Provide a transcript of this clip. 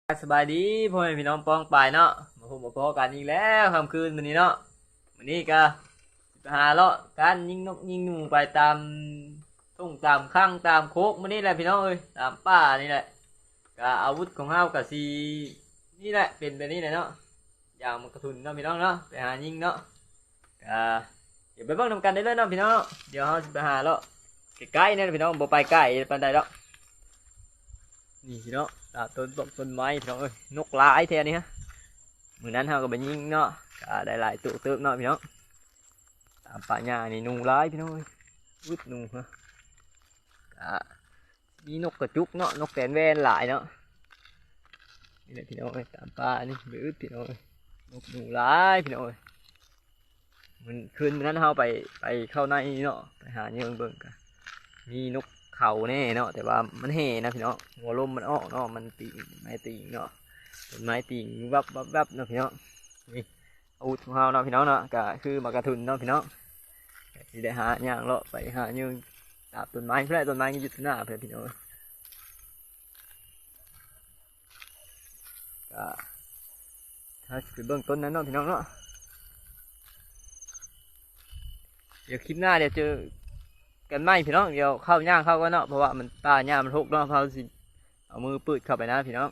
ສະບາຍດີພໍ່ແມ່ພີ່ນ້ອງປ້ອງປາຍເນາະ ມາພົບມາພໍ້ກັນອີກແລ້ວຄ່ຳຄືນມື້ນີ້ເນາະ. ມື້ນີ້ກະຊິໄປຫາເລາະການຍິງນົກຍິງໜູໄປຕາມທົ່ງຕາມຄັງຕາມໂຄກມື້ນີ້ແຫຼະພີ່ນ້ອງເອີຍ ຕາມປ່ານີ້ແຫຼະ. ກະອາວຸດຂອງເຮົາກະຊິນີ້ແຫຼະ ເປັນແບບນີ້ແຫຼະເນາະ ຢາງໝາກກະທຸນເນາະພີ່ນ້ອງເນາະ ໄປຫາຍິງເນາະ. ກະ ດຽວໄປເບິ່ງນຳກັນໄດ້ເລີຍເນາະພີ່ນ້ອງ. ດຽວເຮົາຊິໄປຫາເລາະໃກ້ໆນີ້ພີ່ນ້ອງ ບໍ່ໄປໄກປານໃດດອກ. ນີ້ພີ່ນ້ອງ ຕາມຕົ້ນບອກຕົ້ນໄມ້ພີ່ນ້ອງເອີຍ ນົກຫຼາຍແທ້ນີ້ຮະ. ມື້ນັ້ນເຮົາກໍໄປຍິງເນາະ ກໍໄດ້ຫຼາຍໂຕເຕີບເນາະພີ່ນ້ອງ. ຕາມປ່າຫຍ້ານີ້ໜູຫຼາຍພີ່ນ້ອງເອີຍ ອຶດໜູຮະ. ກະ ມີນົກກະຈຸກເນາະ ນົກແຕນແວ່ນຫຼາຍເນາະ. ນີ້ແຫຼະພີ່ນ້ອງເອີຍ ຕາມປ່ານີ້ໄປອຶດພີ່ນ້ອງເອີຍ ນົກໜູຫຼາຍພີ່ນ້ອງເອີຍ. ມື້ ຄືນມື້ນັ້ນເຮົາໄປ ໄປເຂົ້າໃນເນາະ ໄປຫາເຍິງເບິ່ງກະ ມີນົກເຂົາແດ່ເນາະ ແຕ່ວ່າມັນແຫ່ນະພີ່ນ້ອງ ຫົວລົມມັນອອກເນາະ ມັນຕີງ ໄມ້ຕີງເນາະ ຕົ້ນໄມ້ຕີງວັບໆໆເນາະພີ່ນ້ອງ. ນີ້ອາວຸດຂອງເຮົາເນາະພີ່ນ້ອງເນາະ ກະຄືໝາກກະທຸນເນາະພີ່ນ້ອງ. ກະຊິໄດ້ຫາຍ່າງເລາະໄປຫາເຍິງຕາມຕົ້ນໄມ້ພຸ້ນແຫຼະ ຕົ້ນໄມ້ກໍຢູ່ໜ້າພຸ້ນແຫຼະພີ່ນ້ອງ. ກະ ເຮົາຊິໄປເບິ່ງຕົ້ນນັ້ນເນາະພີ່ນ້ອງເນາະ. ດຽວຄລິບໜ້າດຽວເຈີກັນໃໝ່ພີ່ນ້ອງ. ດຽວເຂົ້າຍ່າງເຂົ້າກ່ອນເນາະ ເພາະວ່າມັນປ່າຫຍ້າມັນຮົກເນາະ ເຮົາຊິເອົາມືປືດເຂົ້າໄປນະພີ່ນ້ອງ.